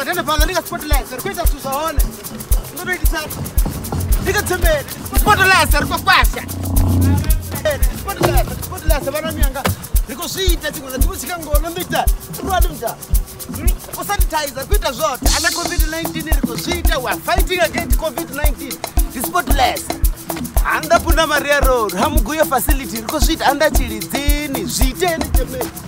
Ndi hanefhaḽa ndi nga spotless, ri khou ita zwithu zwa hone. Ndo to itisa ndi kha Thembele, spotless ri khou kwasha. Spotless, spotless vhana miyanga ri khou zwi ita tshiṅwe na tshiṅwe tshi kha ngono ndo ita rwani mta. U sanitizer ri khou ita zwoṱhe. Ana COVID-19 ri khou zwi ita, we are fighting against COVID-19. Ndi spotless. Handa Punda Maria Road, ha Muguyo facility ri khou zwi ita anda Tshilidzini, zwi iteni Thembele.